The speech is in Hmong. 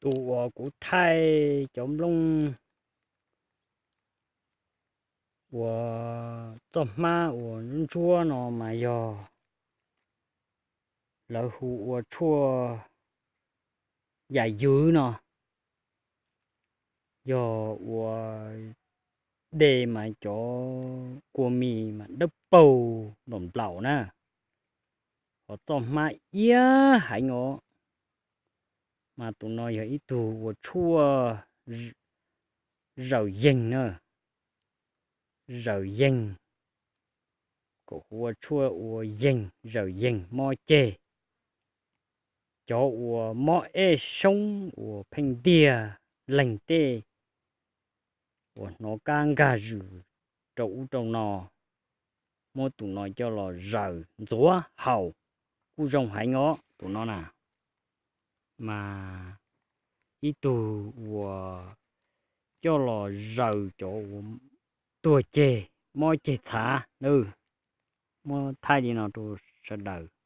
Tus uas kuv thaij cov nplooj uas txoj hmab uas ntsuab no mas yog lawv hu ua tshuaj yam ywv no, yog ua de mas cov kua mis mas dawb paug nplaum nplaum na, ho txoj hmab iab heev os. Mas tus no yog ib tug ua tshuaj zaws yeeg na, zaws yeeg, kom hu ua tshuaj ua yeeg, zaws yeeg mob ceg. Cov uas mob ej soob uas pheej ntiag leeg tej, uas hnov kab nkag zws rau ub rau no, muab tus no coj los zaws ntxuav haus kuj zoo heev os tus no na. Mas ib tug uas coj los zaws cov uas tuag ceg, mob ceg txhav na, muab thaij li no rau sawv daws.